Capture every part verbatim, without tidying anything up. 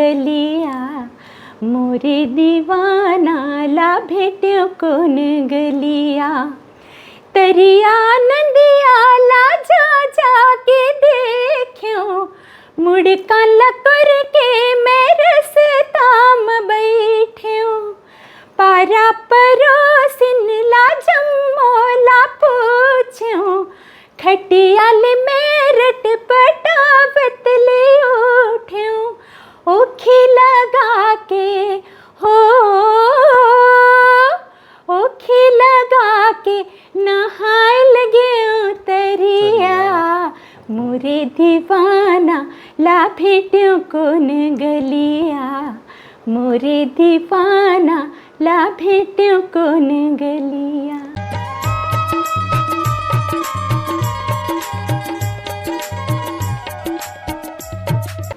गलिया, मोरे दीवाना ला भेट्यो कोन गलिया। तरिया नदिया ला जा जा के देख्यो, मुड़का लकर के मैं रस्ता म बैठ्यो। पारा परोसिन ला जम्मो ला पूछ्यो, खटिया ले मेरठ पटावत ले उठ्यो। ओखी लगा के हो, ओखी लगा के नहाय लगे तरिया। मोरे दीवाना ला भेट्यो कोन गलिया, मोरे दीवाना ला भेट्यो कोन गलिया।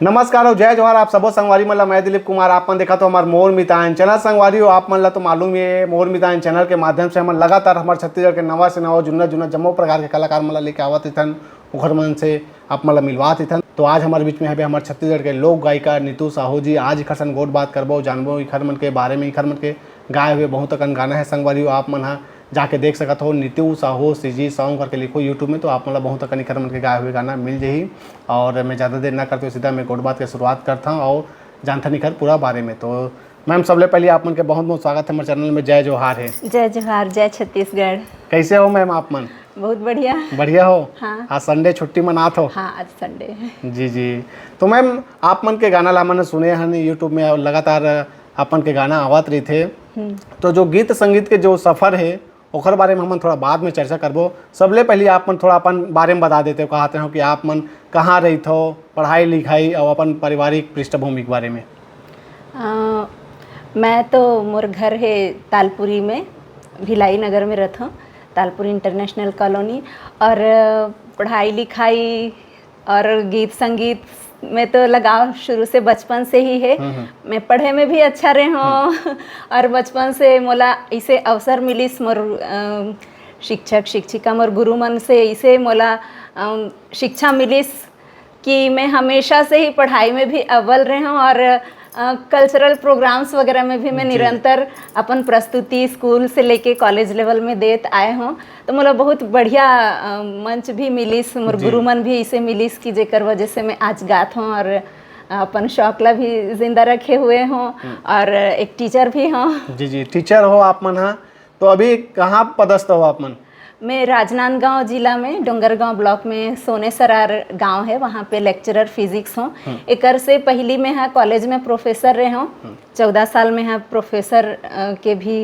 नमस्कार और जय जोहार, आप सबो संगवारी मन ला मैं दिलीप कुमार। आप मन देखत हो हमार मोर मितान चैनल। संगवारी हो, आप मन ला तो मालूम ही है, मोर मितान चैनल के माध्यम से हमन लगातार हमार छत्तीसगढ़ के नवा से नवा, जुन्ना जुन्ना जम्मो प्रकार के कलाकार मन ला लेके आवत रहिथन, ओखर मन से आप मन ला मिलवात रहिथन। तो आज हमारे बीच में हवे हमार छत्तीसगढ़ के लोक गायिका नीतू साहू जी। आज इखर सन गोठ बात करबो, जानबो इखर मन के बारे में, इखर मन के गाए हुए बहुत अकन गाना है। संगवारी हो, आप मन हा जाके देख सकत हो, नीतू साहू सीजी सॉन्ग करके लिखो YouTube में, तो आप मन ला बहुत अकन इखर मन के गाए हुए गाना मिल जही। और मैं ज़्यादा देर ना करते हुए सीधा मैं गोठ बात के शुरुआत करता हूँ और जानथन इखर पूरा बारे में। तो मैम, सबले पहले आप मन के बहुत बहुत स्वागत है हमारे चैनल में। जय जोहार है। जय जोहार, जय छत्तीसगढ़। कैसे हो मैम आप मन? बहुत बढ़िया। बढ़िया हो? हाँ। आज संडे छुट्टी मनात हो? हाँ, आज संडे है। जी जी। तो मैम, आप मन के गाना ला हमन सुने हन YouTube में, और लगातार आप मन के गाना आवत रहिथे। तो जो गीत संगीत के जो सफर है, ओकर बारे में हमन थोड़ा बाद में चर्चा करबो। सबले पहले आप मन थोड़ा अपन बारे में बता देते हो, कहते हो कि आप मन कहाँ रहित हो, पढ़ाई लिखाई और अपन पारिवारिक पृष्ठभूमि के बारे में। अ, मैं तो, मोर घर है तालपुरी में, भिलाई नगर में रहता हूँ, तालपुरी इंटरनेशनल कॉलोनी। और पढ़ाई लिखाई और गीत संगीत में तो लगाव शुरू से, बचपन से ही है। मैं पढ़े में भी अच्छा रहे हूँ और बचपन से मोला इसे अवसर मिलिस, मोर अ, शिक्षक शिक्षिका, मोर गुरु मन से इसे मोला अम, शिक्षा मिलिस कि मैं हमेशा से ही पढ़ाई में भी अव्वल रहे हूँ और कल्चरल प्रोग्राम्स वगैरह में भी मैं निरंतर अपन प्रस्तुति स्कूल से लेके कॉलेज लेवल में देत आए हूँ। तो मोला बहुत बढ़िया अ, मंच भी मिलिस, मोर गुरु मन भी इसे मिलिस कि जेकर वजह से मैं आज गात हूँ और अपन शौक ला भी जिंदा रखे हुए हूँ और एक टीचर भी हूँ। जी जी, टीचर हो आप मन हा। तो अभी कहाँ पदस्थ हो आप मन? मैं राजनांदगांव जिला में डोंगरगांव ब्लॉक में सोनेसरार गांव है, वहाँ पे लेक्चरर फिजिक्स हूँ। एकर से पहली मैं हा कॉलेज में प्रोफेसर रहे हूँ। चौदह साल में हा प्रोफेसर अ, के भी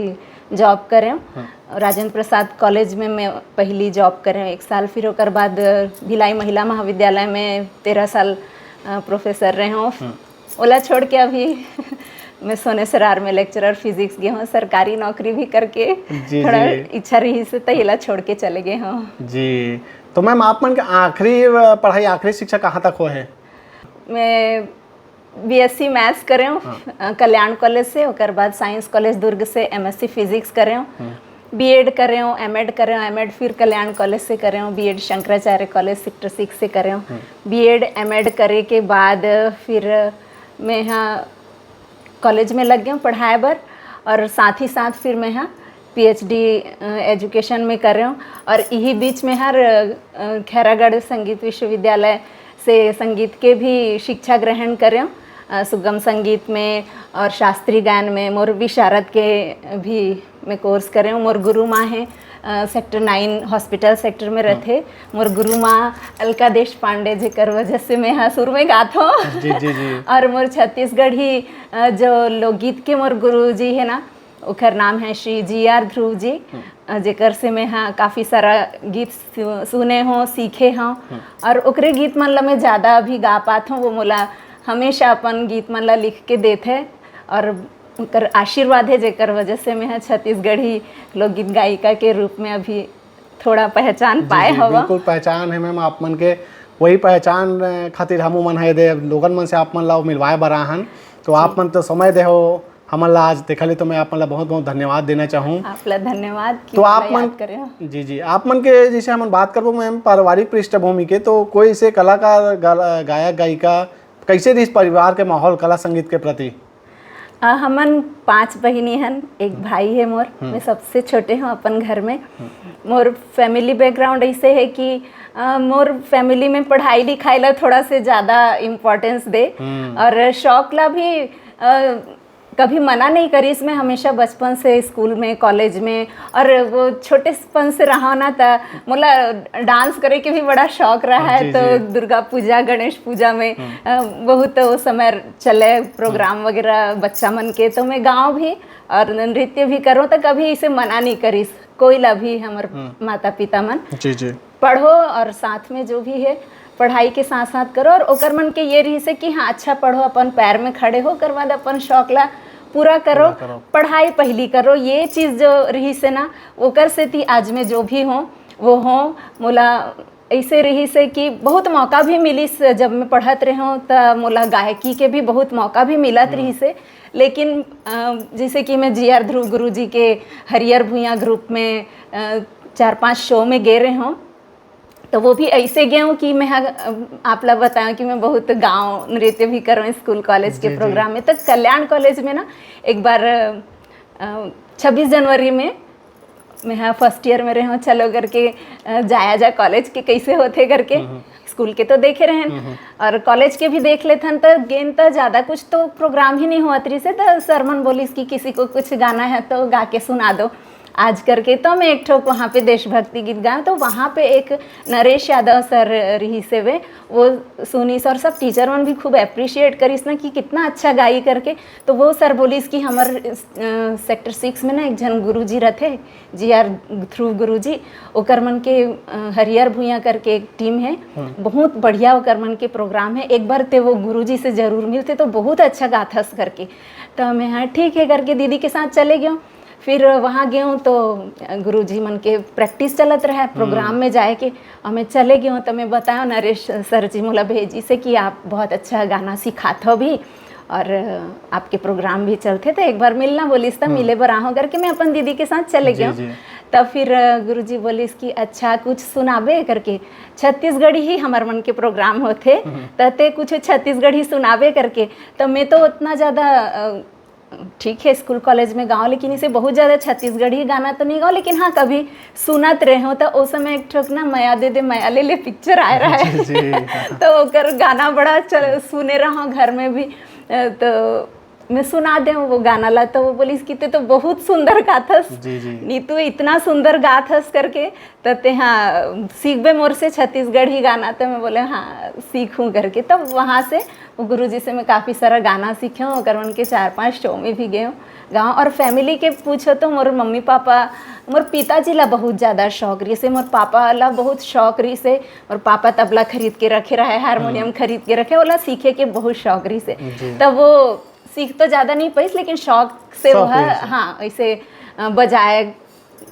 जॉब करे हूँ। राजेंद्र प्रसाद कॉलेज में मैं पहली जॉब करे हूँ एक साल, फिर ओकर बाद अ, भिलाई महिला महाविद्यालय में तेरह साल अ, प्रोफेसर रहे हूँ। ओला छोड़ के अभी मैं सोनेसरार में लेक्चरर फिजिक्स गे हूँ, सरकारी नौकरी भी करके जी, थोड़ा जी। इच्छा रही से तो एला छोड़ के चले गए हूँ। जी, तो मैम, आप मन के आखिरी अ, पढ़ाई, आखिरी शिक्षा कहाँ तक हो है? मैं बीएससी मैथ्स करे हूँ अ, कल्याण कॉलेज से, ओकर बाद साइंस कॉलेज दुर्ग से एमएससी फिजिक्स करे हूँ, बीएड करे हूँ, एमएड करे हूँ, एमएड फिर कल्याण कॉलेज से करे हूँ, BEd Shankaracharya college sector six से करे हूँ। बीएड एमएड करे के बाद फिर मैं हा कॉलेज में लग गए हूँ पढ़ाए बर, और साथ ही साथ फिर मैं हा पीएचडी एजुकेशन में करे हूँ। और यही बीच में हर अ, खैरागढ़ संगीत विश्वविद्यालय से संगीत के भी शिक्षा ग्रहण करे हूँ, अ, सुगम संगीत में और शास्त्रीय गायन में। मोर विशारद के भी मैं कोर्स करे हूँ। मोर गुरु माँ है अ, सेक्टर नाइन हॉस्पिटल सेक्टर में रहथे। मोर गुरु माँ अलका देश पांडे, जेकर वजह से मैं हा सुर में गात हूँ। जी, जी, जी। और मोर छत्तीसगढ़ी अ, जो लोकगीत के मोर गुरु जी है ना, ओकर नाम है श्री जी आर ध्रुव जी, अ, जेकर से मैं हा काफ़ी सारा गीत सु- सुने हों, सीखे हों। और ओकरे गीत मन ला मैं ज़्यादा अभी गा पात हों। वो मोला हमेशा अपन गीत मन ला लिख के देथे और ओकर आशीर्वाद है, जेकर वजह से मैं हा छत्तीसगढ़ी लोकगीत गायिका के रूप में अभी थोड़ा पहचान जी, पाए जी, हवा। बिल्कुल पहचान है मैम आप मन के। वही पहचान अ, खातिर हम मन है दे लोगन मन से आप मन ला मिलवाए बर आहन। तो आप मन तो समय दे हो हमन ला आज देखा ले, तो मैं आप मन ला बहुत बहुत धन्यवाद देना चाहूँ। आप ला धन्यवाद कि तो आप मोला मन याद करे हो। जी जी, आप मन के जैसे हमन बात करबो मैम पारिवारिक पृष्ठभूमि के, तो कोई ऐसे कलाकार, गा- गायक गायिका कैसे रहिस परिवार के माहौल कला संगीत के प्रति? अ, हमन पांच बहिनी हन, एक भाई हे मोर। मैं सबसे छोटे हूँ अपन घर में। मोर फैमिली बैकग्राउंड ऐसे है कि अ, मोर फैमिली में पढ़ाई लिखाई ला थोड़ा से ज्यादा इम्पोर्टेंस दे, और शौक ला भी अ, कभी मना नहीं करिस। मैं हमेशा बचपन से स्कूल में, कॉलेज में, और वो छोटेपन से रहा ना, त मोला डांस करे के भी बड़ा शौक रहा है। जी, तो जी। दुर्गा पूजा, गणेश पूजा में अ, बहुत वो समय चले प्रोग्राम वगैरह बच्चा मन के, तो मैं गाँव भी और नृत्य भी करूँ, तो कभी इसे मना नहीं करिस कोई ला भी, हमर माता पिता मन। जी, जी। पढ़ो और साथ में जो भी है पढ़ाई के साथ साथ करो, और ओकर मन के ये रहिस हे कि हाँ, अच्छा पढ़ो, अपन पैर में खड़े हो, ओकर बाद अपन शौक ला पूरा करो। पूरा करो। पढ़ाई पहली करो, ये चीज जो रहिस हे ना, ओकर सेती आज मैं जो भी हूँ वो हूँ। मोला ऐसे रहिस हे कि बहुत मौका भी मिलिस, जब मैं पढ़त रहूँ त मोला गायकी के भी बहुत मौका भी मिलत रहिस हे। लेकिन अ, जैसे कि मैं जी आर ध्रुव गुरु जी के हरियर भुइयां ग्रुप में अ, चार पांच शो में गे रहे हूँ, तो वो भी ऐसे गए हूँ कि मैं हा-, अ, आप ला बताऊँ कि मैं बहुत गाँव नृत्य भी करूँ स्कूल कॉलेज के जी, जी। प्रोग्राम में। तो कल्याण कॉलेज में ना एक बार अ, छब्बीस जनवरी में मैं हा फर्स्ट ईयर में रहे हूँ, चलो करके अ, जाया जा कॉलेज के कैसे होथे करके। स्कूल के तो देखे रहेन और कॉलेज के भी देख लेथन, त गेन त ज्यादा कुछ तो प्रोग्राम ही नहीं होत रहिस हे, त सर मन बोलिस कि किसी को कुछ गाना है तो गा के सुना दो आज करके। तो मैं एक ठोक वहाँ पे देशभक्ति गीत गाया, तो वहाँ पे एक नरेश यादव सर रहिस हे वे, वो सुनिस और सब टीचर मन भी खूब अप्रिशिएट करिस ना कि कितना अच्छा गाई करके। तो वो सर बोलिस कि हमर सेक्टर सिक्स में ना एक झन गुरुजी रथे, जी आर ध्रुव गुरुजी, ओकर मन के अ, हरियर भुइयां करके एक टीम है, बहुत बढ़िया ओकर मन के प्रोग्राम है। एक बार ते वो गुरुजी से जरूर मिलते तो बहुत अच्छा गाथस करके। तो मैं हाँ ठीक है करके दीदी के साथ चले गयो। फिर वहाँ गयो तो गुरुजी मन के प्रैक्टिस चलत रहे प्रोग्राम में जाए के, और मैं चले गयो तो मैं बतायो नरेश सर जी मोला भेजिस हे कि आप बहुत अच्छा गाना सिखात हो भी और आपके प्रोग्राम भी चलथे, तो एक बार मिलना बोलिस, त मिले बर आहो करके मैं अपन दीदी के साथ चले जी, गयो। जी। तब फिर अ, गुरुजी बोलिस कि अच्छा कुछ सुनाबे करके, छत्तीसगढ़ी ही हमर मन के प्रोग्राम होथे, त ते कुछ छत्तीसगढ़ी सुनाबे करके। तो मैं तो उतना ज्यादा अ, ठीक है स्कूल कॉलेज में गाओ, लेकिन इसे बहुत ज्यादा छत्तीसगढ़ी गाना तो नहीं गाओ, लेकिन हाँ कभी सुनत रहे हो तो ओ समय एक ठोक ना मया दे दे मया ले ले पिक्चर आए रहा है। जी, जी। तो ओकर गाना बड़ा चल, सुने रहा घर में भी। अ, तो मैं सुना दे वो गाना ला, तो वो बोलिस कि ते तो बहुत सुंदर गाथस। जी, जी। नीतू इतना सुंदर गाथस करके, त ते हाँ सीखबे मोर से छत्तीसगढ़ी गाना? तो मैं बोले हाँ सीखूं करके। तब वहाँ से वो गुरुजी से मैं काफ़ी सारा गाना सीखे हूँ, ओकर मन के चार पांच शो में भी गए हूँ गाँव। और फैमिली के पूछो तो मोर मम्मी पापा, मोर पिताजी ला बहुत ज़्यादा शौक रहिस हे, मोर पापा ला बहुत शौक रहिस हे, मोर पापा तबला खरीद के रखे रहे, हारमोनियम खरीद के रखे, ओला सीखे के बहुत शौक रहिस हे। जी। तब वो सीख तो ज़्यादा नहीं पाइस, लेकिन शौक से शौक वह, रहिस हे। हाँ, ऐसे अ, बजाए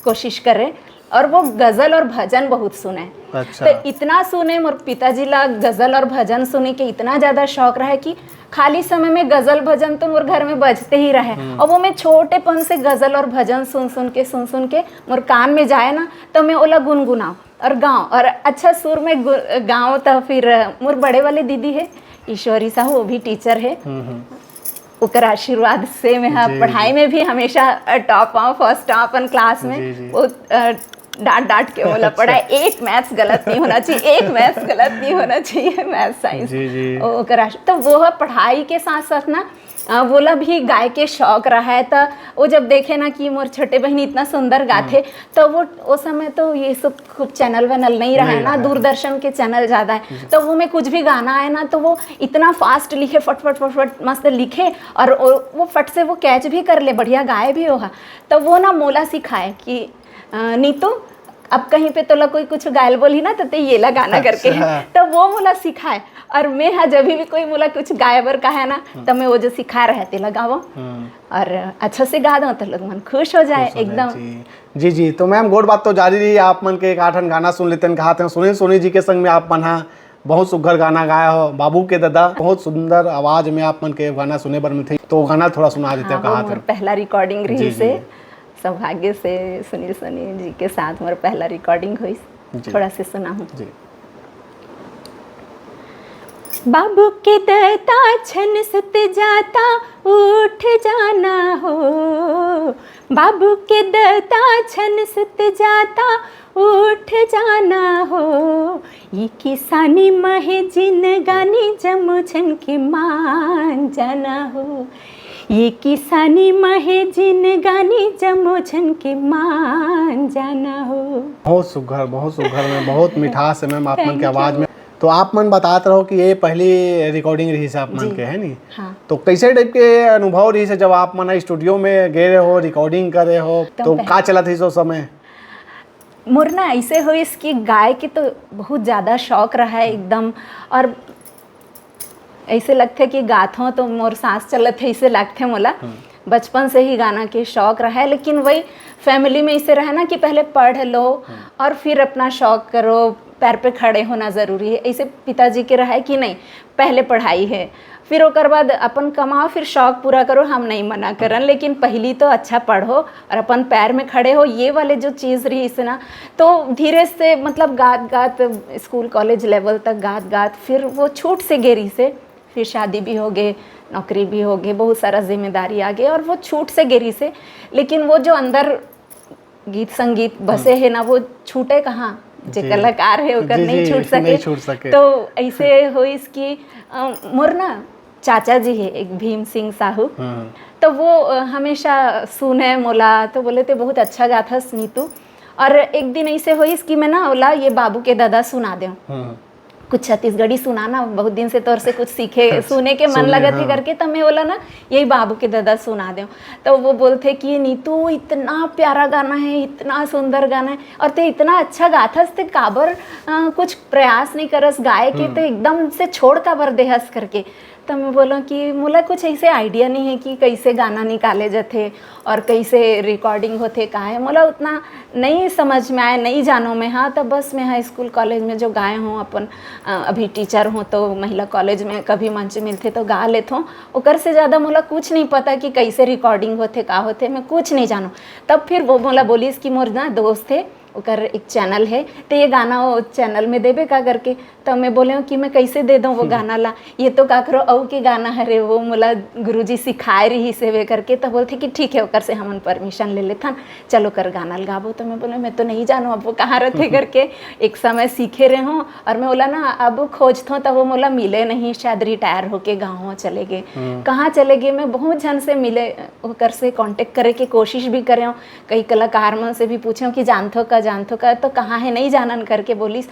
कोशिश करे। और वो गजल और भजन बहुत सुने। अच्छा। तो इतना सुने, मोर पिताजी ला गजल और भजन सुने के इतना ज्यादा शौक रहे कि खाली समय में गजल भजन तो मोर घर में बजते ही रहे। और वो मैं छोटेपन से गजल और भजन सुन सुन के, सुन सुन के मोर कान में जाए ना, तो मैं ओला गुनगुनाऊं और गाऊं और अच्छा सुर में गु-, गाऊं। तो फिर मोर बड़े वाले दीदी है ईश्वरी साहू, वो भी टीचर है। ओकर आशीर्वाद से मैं हा जी, पढ़ाई जी। में भी हमेशा, अ, टॉप आऊँ, फर्स्ट आऊँ अपन क्लास में। जी, जी। वो, अ, डांट डांट के बोला अच्छा। पढ़ाई, एक मैथ्स गलत नहीं होना चाहिए, एक मैथ्स गलत नहीं होना चाहिए, मैथ्स साइंस। जी, जी। ओकर आश-, तो वो ह पढ़ाई के साथ साथ ना, अ, वोला भी गाय के शौक रहा है। तो वो जब देखे ना कि मोर छोटे बहनी इतना सुंदर गाथे, तो वो, वो समय तो ये सब खूब चैनल वैनल नहीं रहा नहीं है ना, रहा है। दूरदर्शन के चैनल ज्यादा है। तो वो में कुछ भी गाना आए ना, तो वो इतना फास्ट लिखे, फट फट फट फट मस्त लिखे, और वो, वो फट से वो कैच भी कर ले, बढ़िया गाए भी हो हा। तो वो ना मोला सिखाए कि, "अ, नीतू, अब कहीं पे तोला कोई कुछ गायल बोली ना, तो ते ये ला गाना करके।" अच्छा। तो वो मोला सिखाए, और मैं हा जब भी कोई मोला कुछ गाए बर कहे ना, तो मैं वो जो सिखाए रहे, ते ला गावो। और अच्छा से गा दो, तो लोग मन खुश हो जाए खुश हो जाए, एकदम। जी। जी, जी। तो मैम, गोठ बात तो जारी रही, आप मन के एक आठन गाना सुन लेते हैं, कहा थे सुनील सोनी जी के संग में आप मन हा बहुत सुघर गाना गाया हो, बाबू के दादा। बहुत सुंदर आवाज में आप मन के गाना सुने बर मिलथे, तो गाना थोड़ा सुना देते हैं, हाँ, कहा वो थे। मोर पहला रिकॉर्डिंग रही जी, से, जी। सौभाग्य से सुनील सोनी जी के साथ मोर पहला रिकॉर्डिंग हुई। जी। थोड़ा से सुना हूँ। जी। बाबू के दता छन सुत जाता, उठ जाना हो। बाबू के दता छन सुत जाता, उठ जाना हो। ये किसानी महे जिनगानी, जम्मो झन के मान जाना हो। ये किसानी महे जिनगानी, जम्मो झन के मान जाना हो। बहुत सुघर, बहुत सुघर मैम, बहुत मिठास है मैम आप मन के आवाज में। तो आप मन बतात रहो कि ये पहली रिकॉर्डिंग रही से आप मन के, है नी? हाँ। तो कैसे टाइप के अनुभव रही से जब आप मन स्टूडियो में गए हो, रिकॉर्डिंग करे हो, तो तो पह- का चलत रही से उस समय? मोर ना ऐसे होइस कि गाय के तो बहुत ज्यादा शौक रहा है एकदम, और ऐसे लगथे कि गाथों तो मोर सांस चलत है, ऐसे लगथे मोला। बचपन से ही गाना के शौक रहा है, लेकिन वही फैमिली में ऐसे रहे ना कि पहले पढ़ लो और फिर अपना शौक करो, पैर पे खड़े होना जरूरी है। ऐसे पिताजी के रहा है कि नहीं, पहले पढ़ाई है, फिर ओकर बाद अपन कमाओ, फिर शौक पूरा करो, हम नहीं मना करन, लेकिन पहली तो अच्छा पढ़ो और अपन पैर में खड़े हो। ये वाले जो चीज़ रही से ना, तो धीरे से, मतलब, गात गात स्कूल कॉलेज लेवल तक गात गात फिर वो छूट से गे रही से। फिर शादी भी हो गए, नौकरी भी हो गए, बहुत सारा जिम्मेदारी आ गए और वो छूट से गे रही से। लेकिन वो जो अंदर गीत संगीत बसे है ना, वो छूटे कहाँ? जे जी। कलाकार है, ओकर जी, नहीं जी, छूट सके। नहीं छूट सके। तो ऐसे होइस कि, अ, मोर ना चाचा जी है एक, भीम सिंह साहू। हाँ। तो वो, अ, हमेशा सुने मोला, तो बोले, "ते बहुत अच्छा गाथस नीतू।" और एक दिन ऐसे होइस कि मैं ना ओला ये बाबू के ददा सुना देव। हाँ। कुछ छत्तीसगढ़ी सुनाना, बहुत दिन से तोर से कुछ सीखे, अच्छा, सुने के मन सुने, लगत हे हाँ। करके, तब मैं बोला ना, यही बाबू के ददा सुना देव। तो वो बोलथे कि "नीतू, इतना प्यारा गाना है, इतना सुंदर गाना है, और ते इतना अच्छा गाथस, ते काबर, अ, कुछ प्रयास नहीं करस गाए के, हम्म। ते एकदम से छोड़ काबर देहस?" करके। तो मैं बोला कि मोला कुछ ऐसे आइडिया नहीं है कि कैसे गाना निकाले जाथे और कैसे रिकॉर्डिंग होथे, का है, मोला उतना नहीं समझ में आए, नहीं जानो मैं। हाँ, तब बस मैं हाँ स्कूल कॉलेज में जो गाए हूँ अपन, अ, अभी टीचर हूँ तो महिला कॉलेज में कभी मंच मिलथे तो गा लेथों। ओकर से ज़्यादा मोला कुछ नहीं पता कि कैसे रिकॉर्डिंग होथे, का होथे, मैं कुछ नहीं जानो। तब फिर वो मोला बोलिस कि मोर ना दोस्त हे, ओकर एक चैनल है, तो ये गाना वो चैनल में देबे का करके। तो मैं बोले हूँ कि मैं कैसे दे दूँ वो गाना ला, ये तो काकरो अऊ के गाना हरे, वो मोला गुरुजी सिखाए रही से वे करके। तो बोलथे कि ठीक है, ओकर से हमन परमिशन ले लेथन, चलो कर गाना ल गाबो। तो मैं बोले, "मैं तो नहीं जानो अब वो कहाँ रथे," करके। एक समय सीखे रहे हूँ और मैं बोला ना, अब खोजथों तो वो मोला मिले नहीं, शायद रिटायर होके गाँव चले गए। हम्म। कहाँ चले गए, मैं बहुत झन से मिले, ओकर से कॉन्टेक्ट करे के कोशिश भी करे हूँ, कई कलाकार मन से भी पूछे हूँ कि जानथो का, जानथो का, तो कहाँ है, नहीं जानन करके बोलिस।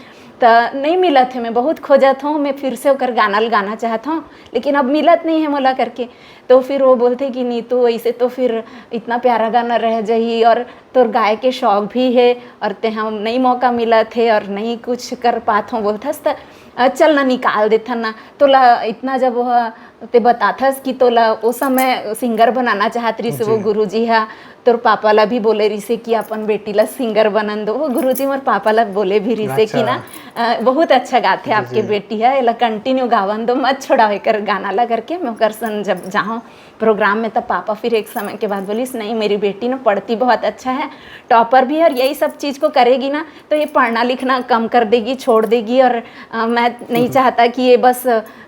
त नहीं मिलत हे, मैं बहुत खोजत हूँ, मैं फिर से ओकर गाना ल गाना चाहत हूँ, लेकिन अब मिलत नहीं है मोला करके। तो फिर वो बोलथे कि नीतू, ऐसे तो फिर इतना प्यारा गाना रह जाही और तोर गाए के शौक भी है और ते हम नई मौका मिलत हे और नई कुछ कर पात हूँ बोलथस, त, अ, चल ना निकाल देथन ना। तोला इतना जब वो ते बताथस कि तोला ओ समय सिंगर बनाना चाहत रहिस वो जी। गुरुजी हा, तोर पापा ला भी बोले रहिसे कि अपन बेटी ला सिंगर बनन दो। वो गुरुजी मोर पापा ला बोले भी रहिसे कि अच्छा। ना, अ, बहुत अच्छा गाथे जी, आपके जी। बेटी हा, एला कंटिन्यू गावन दो, मत छोड़ाओ एकर गाना ला करके। मैं ओकर संग जब जाऊँ प्रोग्राम में, तब पापा फिर एक समय के बाद बोलिस, "नहीं, मेरी बेटी ना पढ़ती बहुत अच्छा है, टॉपर भी है, और यही सब चीज़ को करेगी ना तो ये पढ़ना लिखना कम कर देगी, छोड़ देगी, और, अ, मैं नहीं चाहता कि ये बस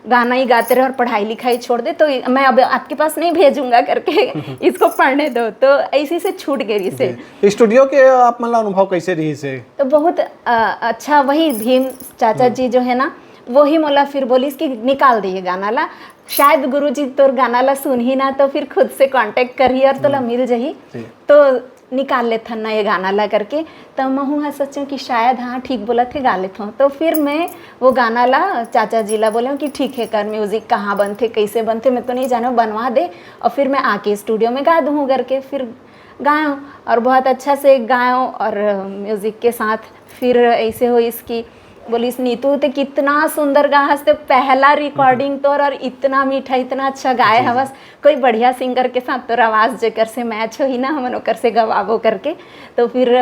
गाना ही गाते रहे और पढ़ाई लिखाई छोड़ दे, तो ये, मैं अब आपके पास नहीं भेजूंगा," करके इसको पढ़ने दो। तो ऐसी से छूट गई से। जी। स्टूडियो के आप मन ला अनुभव कैसे रहिसे? तो बहुत, अ, अच्छा, वही भीम चाचा हम्म। जी जो है ना, वही मोला फिर बोलिस कि निकाल दे ये गाना ला, शायद गुरुजी तोर गाना ला सुनही ना, तो फिर खुद से कॉन्टेक्ट करही और तोला हम्म। मिल जही। जी। तो निकाल लेथन ना ये गाना ला करके। त महू ह सोचें कि शायद हाँ, ठीक बोलत हे, गा लेथों। तो फिर मैं वो गाना ला चाचा जी ला बोले कि ठीक है कर, म्यूजिक कहाँ बनथे, कैसे बनथे, मैं तो नहीं जानो, बनवा दे, और फिर मैं आके स्टूडियो में गा दूँ करके। फिर गायो और बहुत अच्छा से गायो, और म्यूजिक के साथ फिर ऐसे होइस कि बोलिस, "नीतू, ते कितना सुंदर गाहस, ते पहला रिकॉर्डिंग तोर, और इतना मीठा, इतना अच्छा गाए जी, जी। हवस, कोई बढ़िया सिंगर के साथ तोर आवाज़ जेकर से मैच होही ना, हमन ओकर से गवाबो," करके। तो फिर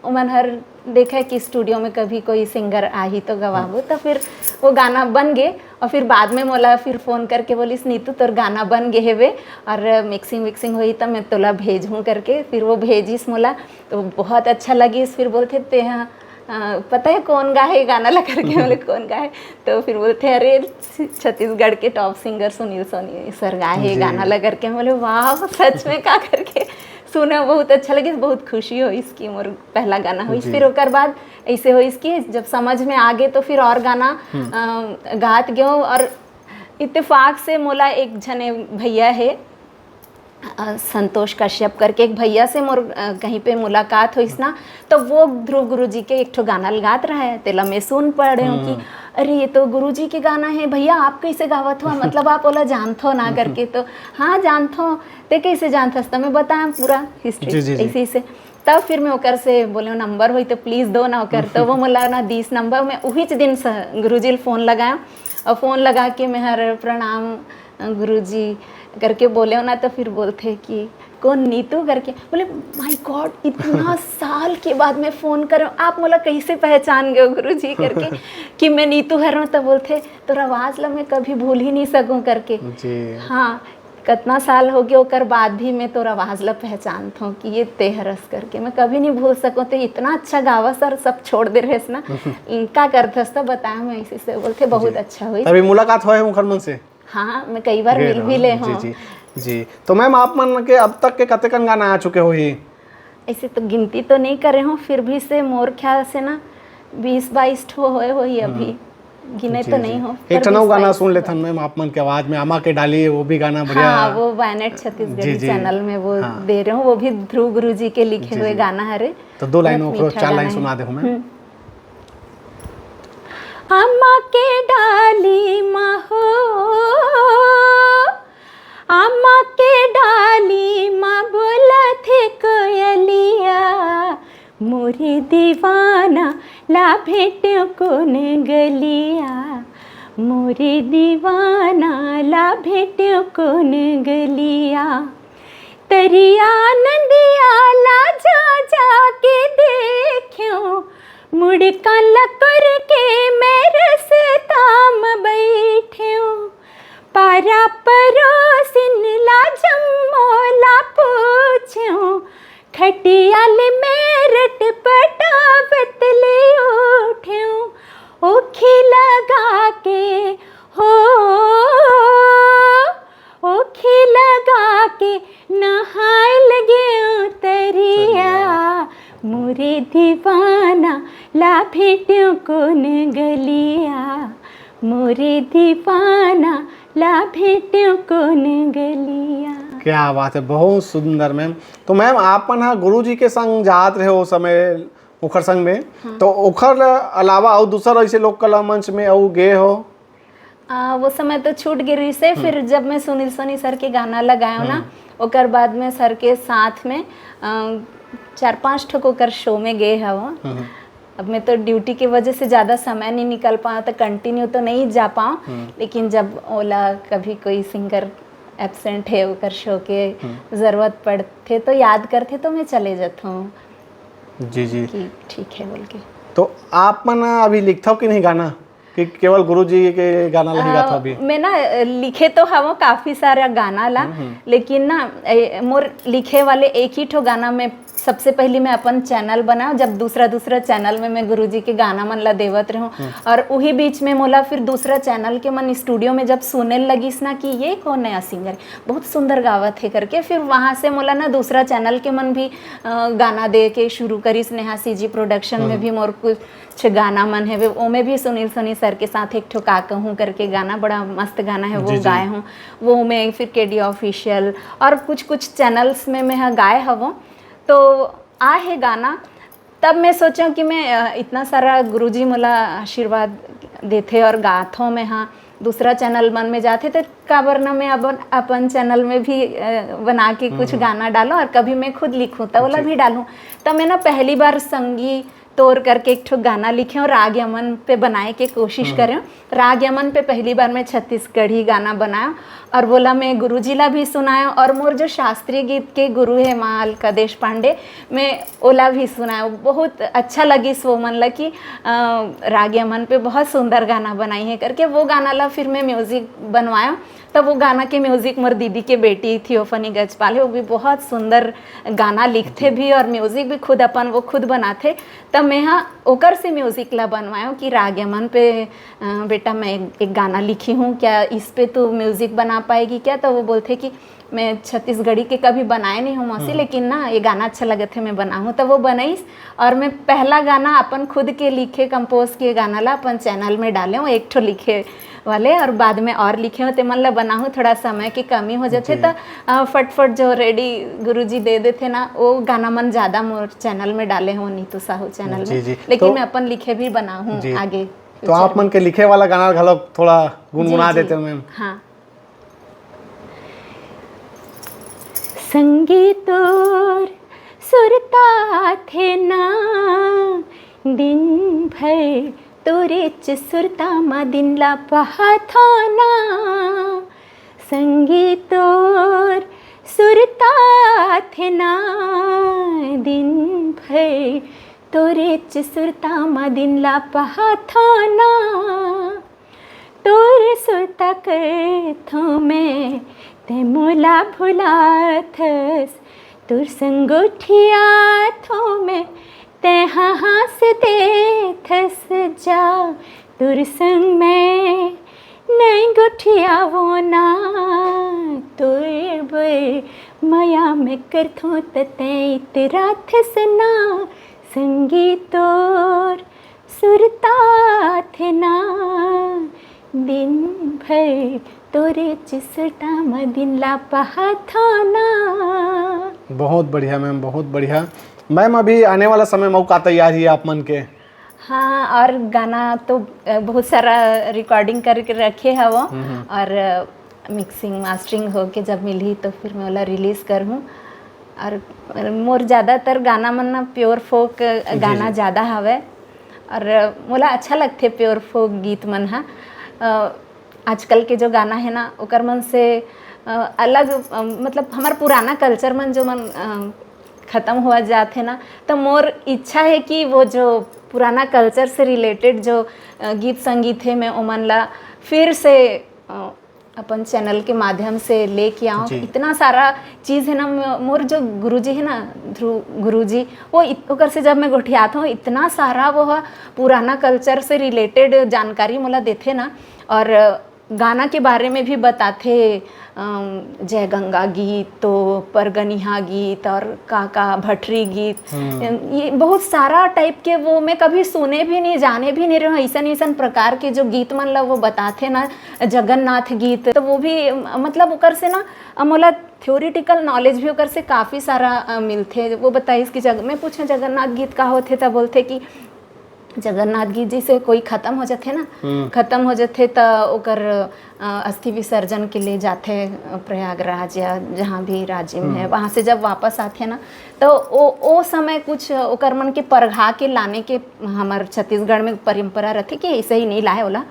ओमन हर देखे कि स्टूडियो में कभी कोई सिंगर आही तो गवाबो। हम्म। तो फिर वो गाना बन गे, और फिर बाद में मोला फिर फ़ोन करके बोलिस, "नीतू, तोर गाना बन गे हेवे, और मिक्सिंग विक्सिंग होही तो मैं तोला भेजहूँ," करके। फिर वो भेजिस मोला, तो बहुत अच्छा लगिस। फिर बोलथे, "ते ह अ, पता है कौन गा है ये गाना ला करके?" बोले, "कौन गा है?" तो फिर बोलते हैं, "अरे, छ-, छत्तीसगढ़ के top singer Sunil Soni sir गा है ये जी। गाना ला करके।" बोले, "वाह, सच में का?" करके सुना, बहुत अच्छा लगे, बहुत खुशी हो इसकी, मोर पहला गाना हो। जी। फिर ओकर बाद ऐसे हो इसकी, जब समझ में आ गए तो फिर और गाना, हम्म। अ, गात गयो। और इत्तेफाक से मोला एक झने भैया है, अ, संतोष कश्यप करके एक भैया से मोर, अ, कहीं पे मुलाकात होइस ना, तो वो ध्रुव गुरु जी के एक ठो गाना ल गात रहे, तेला मैं सुन पड़े हूँ कि, हम्म। "अरे, ये तो गुरु जी के गाना है भैया, आप कैसे गावत हो? मतलब, आप ओला जानथो ना?" करके। तो, "हाँ, जानथो।" "ते कैसे जानथस?" तो मैं बताया पूरा हिस्ट्री, जी, जी, जी। ऐसे, ऐसे। तब फिर मैं ओकर से बोले, "नंबर होई तो प्लीज दो ना ओकर।" तो वो मोला ना दीस नंबर, मैं उहीच दिन स-, गुरु जी ल फोन लगाया, और फोन लगा के मैं हर, "प्रणाम, अ, गुरुजी," करके बोले हो ना, तो फिर बोलते कि, "कौन, नीतू?" करके। बोले, "My God, इतना साल के बाद मैं फोन करे हूँ, आप मोला कैसे पहचान गए हो गुरुजी?" करके, कि मैं नीतू हर हूँ। तो बोलते, "तोर आवाज ला मैं कभी भूल ही नहीं सकूँ," करके। जी। हाँ, कितना साल हो गया, ओकर बाद भी मैं तोर आवाज ला पहचानत हूँ कि ये ते हरस करके, मैं कभी नहीं भूल सकूँ। तो इतना अच्छा गावा सर, सब छोड़ दे रहे ना। का करथस तो बताया, मैं इसी से बोलते, बहुत जी। अच्छा हुई। तभी मुलाकात होए उनकर मन से? हाँ, मैं कई बार गए मिल रहो। भी ले जी, हूँ। जी, जी। तो मैम, आप मन के अब तक के कतेकन गाना आ चुके होही? ऐसे तो गिनती तो नहीं करे हूँ, फिर भी से मोर ख्याल से ना बीस बाईस ठो होए होही अभी। हम्म। गिने जी, तो जी। नहीं हो, एक पर ठन अउ बीस गाना बाईस सुन ठो। लेथन मैम, आप मन के आवाज में, आमा के डाली, वो भी गाना बढ़िया। हाँ, वो वायनेट छत्तीसगढ़ी जी, जी। चैनल में वो हाँ। दे रहे हूँ, वो भी ध्रुव गुरु जी के लिखे जी, हुए जी। गाना हरे। तो दो लाइन बहुत ओकरो, मीठा चार लाइन गाना है। सुना दे हमें। हम्म। आमा के डाली मा हो, आमा के डाली मा बोलथे कोयलिया, मोरे दीवाना ला भेट्यो कोन गलिया, मोरे दीवाना ला भेट्यो कोन गलिया। तरिया नदिया ला जा जा के देख्यो, मुड़का ला करके मैं रस्ता म बैठ्यो। पारा परोसिन ला जम्मो ला पूछ्यो, खटिया ले मेरठ पटावत ले उठ्यो। ओखी लगा के हो, ओखी लगा के नहाए लगे तरिया, मोरे दीवाना ला भेट्यो कोन गलिया, मोरे दीवाना ला भेट्यो कोन गलिया। क्या बात है, बहुत सुंदर मैम। तो मैम, आप मन ह गुरु जी के संग जात रहे ओ समय, ओखर संग में, हाँ। तो ओखर अलावा अउ दूसर ऐसे लोक कला मंच में अउ गए हो? आ, वो समय तो छूट गे रहिस हे, हम्म। फिर जब मैं सुनील सोनी सर के गाना लगायो ना, हम्म। ओकर बाद में सर के साथ में, अ, चार पांच ठो ओकर शो में गए हव। हम्म। अब मैं तो ड्यूटी के वजह से ज़्यादा समय नहीं निकल पाऊँ, तो कंटिन्यू तो नहीं जा पाऊँ, हम्म। लेकिन जब ओला कभी कोई सिंगर एब्सेंट है, ओकर शो के हम्म। ज़रूरत पड़थे, तो याद करथे, तो मैं चले जाता हूँ जी, जी। कि ठीक है बोल के। तो आप मन अभी लिखथव कि नहीं गाना, कि केवल गुरु जी के गाना ला ही गाथव अ, अभी? मैं ना, अ, लिखे तो हवं काफी सारा गाना ला, हम्म, हम्म। लेकिन ना, ए, मोर लिखे वाले एक ही ठो गाना में सबसे पहली मैं अपन चैनल बनाऊं, जब दूसरा, दूसरा चैनल में मैं गुरुजी के गाना मन ला देवत रहूं। हम्म। और उही बीच में मोला फिर दूसरा चैनल के मन स्टूडियो में जब सुने लगिस ना कि ये कौन नया सिंगर, बहुत सुंदर गावत है करके, फिर वहाँ से मोला ना दूसरा चैनल के मन भी, अ, गाना दे के शुरू करिस। नेहा सीजी प्रोडक्शन में हम्म। भी मोर कुछ गाना मन है, ओमे भी सुनील सोनी सर के साथ एक ठो का कहूँ करके गाना, बड़ा मस्त गाना है, वो जी, जी। गाए हूँ। वो मैं फिर केडी ऑफिशियल और कुछ, कुछ चैनल्स में मैं ह गाए हवों। तो आ है गाना, तब मैं सोचें कि मैं, अ, इतना सारा गुरुजी मोला आशीर्वाद देथे और गाथों मैं, हाँ, दूसरा चैनल मन में जाथे, तो काबर ना मैं अपन, अपन चैनल में भी, अ, बना के कुछ हम्म, हम्म। गाना डालूं और कभी मैं खुद लिखूं, तो ओला जी। भी डालूं। तो मैं ना पहली बार संगी तोर करके एक ठो गाना लिखे और राग यमन पे बनाए के कोशिश हम्म। करें। राग यमन पे पहली बार मैं छत्तीसगढ़ी गाना बनाया और वोला मैं गुरुजी ला भी सुनाया और मोर जो शास्त्रीय गीत के गुरु है माँ अलका देश पांडे, मैं ओला भी सुनाया। बहुत अच्छा लगिस वो मन ला कि, अ, राग यमन पे बहुत सुंदर गाना बनाई है करके। वो गाना ला फिर मैं म्यूजिक बनवाया, तब वो गाना के म्यूजिक मोर दीदी के बेटी थियोफनी गजपाल हे, वो भी बहुत सुंदर गाना लिखथे भी और म्यूजिक भी खुद अपन वो खुद बनाथे। तब मैं हा ओकर से म्यूजिक ला बनवायो कि राग यमन पे, अ, बेटा, मैं एक गाना लिखी हूँ, क्या इस पे तू म्यूजिक बना पाएगी क्या? तो वो बोलथे कि मैं छत्तीसगढ़ी के कभी बनाए नहीं हूँ मौसी, लेकिन ना ये गाना अच्छा लगत हे, मैं बनाहूँ। तो वो बनाइस और मैं पहला गाना अपन खुद के लिखे, कंपोज किए गाना ला अपन चैनल में डाले हूँ, एक ठो लिखे वाले, और बाद में और लिखे हों, तेमन ला बनाहूँ, थोड़ा समय के कमी हो जाथे। जी। त, अ, फटफट जो रेडी गुरुजी दे देथे ना, वो गाना मन ज्यादा मोर चैनल में डाले हों, नीतू साहू चैनल जी, में। जी। लेकिन तो मैं अपन लिखे भी बनाहूँ जी। आगे तो future आप मन में। के लिखे वाला गाना घलो थोड़ा गुनगुना जी, जी। देते हो मैम। हाँ। संगी तोर सुरता थे ना, दिन भर तोरेच सुरता म दिन ला पहाथो ना। संगी तोर सुरता थे ना, दिन भर तोरेच सुरता म दिन ला पहाथो ना। तोर सुरता करथों मैं, ते मोला भुलाथस। तोर संग गोठियाथों मैं, ते हाँस देथस जा। तोर संग मैं नइ गोठियावों ना, तोर बर मया मैं करथों त ते इतराथस ना। संगी तोर सुरता थे ना, दिन भर तोरेच सुरता म दिन ला पहाथो ना। बहुत बढ़िया मैम, बहुत बढ़िया। मैम, अभी आने वाला समय में का तैयार ही आप मन के? हाँ, और गाना तो, अ, बहुत सारा रिकॉर्डिंग करके रखे हवो हम्म, हम्म। और, अ, मिक्सिंग मास्टरिंग होके जब मिलही तो फिर मैं ओला रिलीज करहूँ। और मोर ज़्यादातर गाना मन ना प्योर फोक जी, गाना जी। ज़्यादा हवे और मोला अच्छा लगथे प्योर फोक गीत मन हा। अ, आजकल के जो गाना है ना ओकर मन से, अ, अलग, अ, मतलब हमार पुराना कल्चर मन जो मन, अ, खत्म हुआ जात है ना, तो मोर इच्छा है कि वो जो पुराना कल्चर से रिलेटेड जो, अ, गीत संगीत है मैं ओमन ला फिर से, अ, अपन चैनल के माध्यम से लेके आऊँ। जी। इतना सारा चीज़ है ना, म-, मोर जो गुरुजी है ना, ध्रुव गुरुजी, वो इत-, ओकर से जब मैं गोठियात हूँ, इतना सारा वो ह-, पुराना कल्चर से रिलेटेड जानकारी मोला देथे ना, और गाना के बारे में भी बताथे, अम, जय गंगा गीत, तो परगनिहा गीत और का का भटरी गीत, हम्म। ये बहुत सारा टाइप के वो मैं कभी सुने भी नहीं, जाने भी नहीं रहे। ऐसन ऐसन प्रकार के जो गीत मन ला वो बताथे ना, जगन्नाथ गीत, तो वो भी, मतलब, ओकर से ना, अ, मोला थ्योरिटिकल नॉलेज भी ओकर से काफ़ी सारा, अ, मिलथे। वो बताइस कि जग-, मैं पूछे, "जगन्नाथ गीत का होथे?" त बोलथे कि जगन्नाथ गीत जी से कोई खत्म हो जाथे ना, हम्म। खत्म हो जाथे त ओकर, अ, अस्थि विसर्जन के लिए जाथे, अ, प्रयागराज या जहाँ भी राज्य में है, हम्म। वहाँ से जब वापस आथे ना, तो ओ, ओ समय कुछ ओकर मन के परघा के लाने के हमर छत्तीसगढ़ में परंपरा रथे कि ऐसे ही नहीं लाए ओला,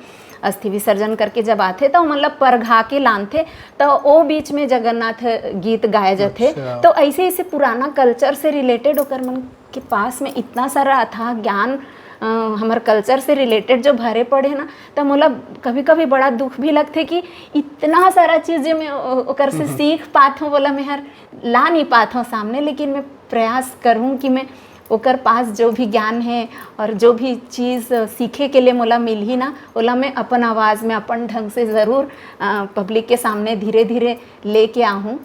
अस्थि विसर्जन करके जब आथे तो मतलब परघा के लानथे, तो ओ बीच में जगन्नाथ गीत गाए जाथे। अच्छा। तो ऐसे, ऐसे पुराना कल्चर से रिलेटेड ओकर मन के पास में इतना सारा अथाह ज्ञान, अ, हमर कल्चर से रिलेटेड जो भरे पड़े ना, त मोला कभी-कभी बड़ा दुख भी लगथे कि इतना सारा चीज़ जे मैं ओ-, ओकर से हम्म। सीख पात हूँ, बोला मैं हर ला नहीं पात हूँ सामने, लेकिन मैं प्रयास करूँ कि मैं ओकर पास जो भी ज्ञान है और जो भी चीज़ सीखे के लिए मोला मिलही ना, ओला मैं अपन आवाज़ में, अपन ढंग से ज़रूर, अ, पब्लिक के सामने धीरे-धीरे लेके आहूँ।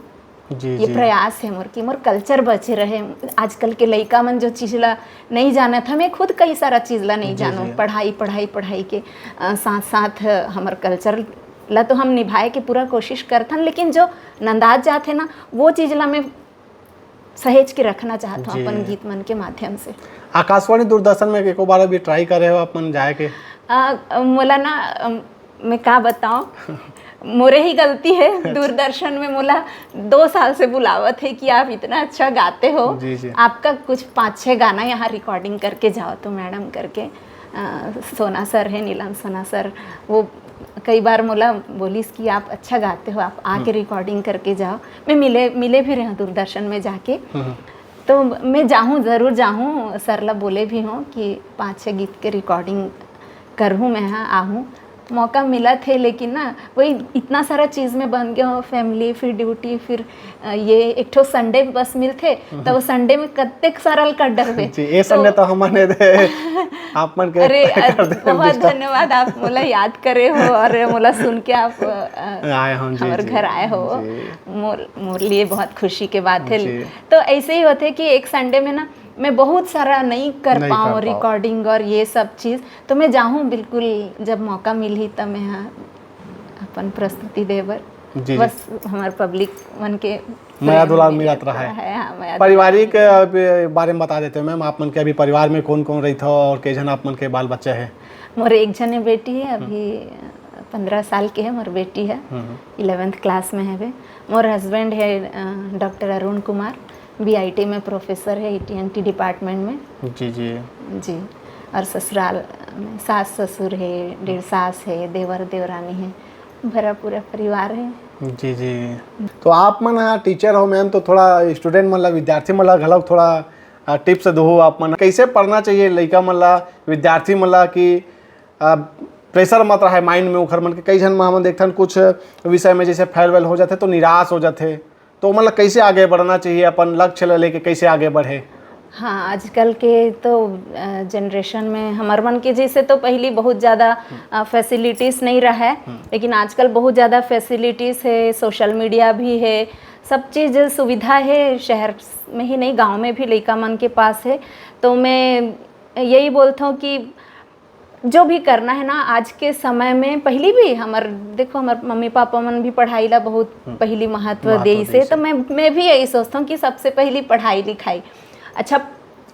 जी, ये जी। प्रयास है मोर कि मोर कल्चर बचे रहे। आजकल के लइका मन जो चीज़ ला नहीं जानत, हमें खुद कई सारा चीज़ ला नहीं जी, जानूँ। जी। पढ़ाई, पढ़ाई, पढ़ाई के, अ, साथ-साथ हमर कल्चर ला तो हम निभाए के पूरा कोशिश करथन, लेकिन जो नंदात जात है ना, वो चीज़ ला मैं सहेज के रखना चाहत हूँ जी। अपन गीत मन के माध्यम से। आकाशवाणी, दूरदर्शन में एको बार भी ट्राई करे हो अपन जाए के? अ, मोला ना, अम, मैं का बताऊँ, मोरे ही गलती है। अच्छा। दूरदर्शन में मोला दो साल से बुलावत है कि आप इतना अच्छा गाते हो, जी, जी। आपका कुछ पाँच छः गाना यहाँ रिकॉर्डिंग करके जाओ तो मैडम करके। अ, सोना सर है, नीलम सोना सर, वो कई बार मोला बोलिस कि आप अच्छा गाते हो, आप आके हम्म। रिकॉर्डिंग करके जाओ। मैं मिले, मिले भी रहे हूँ दूरदर्शन में जाके। हम्म। तो मैं जाहूँ, ज़रूर जाहूँ। सर ला बोले भी हूँ कि पाँच छः गीत के रिकॉर्डिंग करहूँ मैं, हाँ, आहूँ। मौका मिलत हे, लेकिन ना, वही इतना सारा चीज में बंध गया हो, फैमिली, फिर ड्यूटी, फिर अ, ये एक ठो संडे बस मिलथे, त वो संडे में कतेक सरल कर डरबे। जी, ये तो संडे तो हमन दे, आप मन के अरे, अ, कर दे बहुत डिस्टर्ब। धन्यवाद, आप मोला याद करे हो और मोला सुन के आप, अ, आए हो, जी, हमर जी। घर आए हो। जी। मोर, मोर लिए बहुत खुशी के बात है। जी। तो ऐसे ही होथे कि एक संडे में ना, मैं बहुत सारा नहीं कर नहीं कर पाऊँ पाऊँ। रिकॉर्डिंग और ये सब चीज़, तो मैं जाहूँ बिल्कुल, जब मौका मिलही, तब मैं, हाँ, अपन प्रस्तुति दे बर। जी, जी। बस हमर पब्लिक मन के मया प्रेम दुलार मिलत मिलत रहे। रहे, हाँ, मया पारिवारिक, दुलार मिलत अ, बे-, बारे में बता देते हो मैम, आप मन के अभी परिवार में कौन-कौन रहिथो और कई झन आप मन के बाल बच्चा है? मोर एक झने बेटी है, हम्म। अभी पंद्रह साल के है मोर बेटी है, हम्म। इलेवेंथ क्लास में है वे। मोर हस्बैंड है, अ, डॉक्टर अरुण कुमार, बीआईटी में प्रोफेसर है, ईटीएनटी डिपार्टमेंट में। जी, जी। जी, और ससुराल में सास ससुर है, डेढ़ सास है, देवर देवरानी है, भरा पूरा परिवार है। जी, जी। तो आप मन ह टीचर हो मैम, तो थोड़ा स्टूडेंट मन ला, विद्यार्थी मन ला घलोक थोड़ा, अ, टिप्स दो आप मन, कैसे पढ़ना चाहिए लइका मन ला, विद्यार्थी मन ला कि, अ, प्रेशर मत रहे माइंड में ओखर मन के। कई झन म हमन देखथन कुछ विषय में जैसे फेल वेल हो जाथे तो निराश हो जाथे, तो ओमन ला कैसे आगे बढ़ना चाहिए, अपन लक्ष्य ला लेके कैसे आगे बढ़े? हाँ, आजकल के तो, अ, जनरेशन में हमर मन के जैसे तो पहली बहुत ज़्यादा, अ, फैसिलिटीज़ नहीं रहा है, लेकिन आजकल बहुत ज़्यादा फैसिलिटीज़ है, सोशल मीडिया भी है, सब चीज़ सुविधा है, शहर में ही नहीं, गांव में भी लइका मन के पास है। तो मैं यही बोलता हूँ कि जो भी करना है ना आज के समय में, पहली भी हमर, देखो, हमर मम्मी पापा मन भी पढ़ाई ला बहुत हम्म। पहली महत्व महत्व देइस हे। देइस तो हे। मैं, मैं भी यही सोचता हूँ कि सबसे पहली पढ़ाई लिखाई, अच्छा,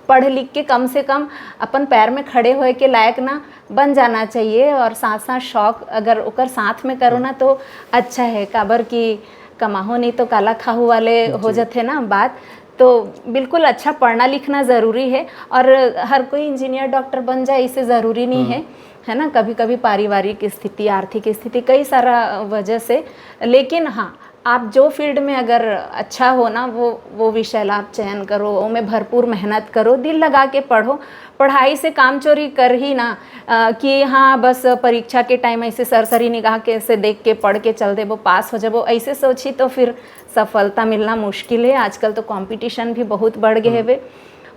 पढ़ लिख के कम से कम अपन पैर में खड़े होए के लायक ना बन जाना चाहिए। और साथ साथ शौक अगर ओकर साथ में करो ना, तो अच्छा है, काबर कि कमाहो नहीं तो काला खाहू वाले हो जी। जाथे ना बात। तो बिल्कुल अच्छा पढ़ना लिखना ज़रूरी है, और हर कोई इंजीनियर डॉक्टर बन जाए, इसे ज़रूरी नहीं हम्म। है, है ना। कभी कभी पारिवारिक स्थिति, आर्थिक स्थिति, कई सारा वजह से, लेकिन हाँ, आप जो फील्ड में अगर अच्छा हो ना, वो, वो विषय ला आप चयन करो, ओमे भरपूर मेहनत करो, दिल लगा के पढ़ो। पढ़ाई से काम चोरी कर ही ना, अ, कि हाँ, बस परीक्षा के टाइम ऐसे सरसरी निगाह के से देख के पढ़ के चल देबो, पास हो जाबो, ऐसे सोची तो फिर सफलता मिलना मुश्किल है। आजकल तो कंपटीशन भी बहुत बढ़ गए हम्म। हवे,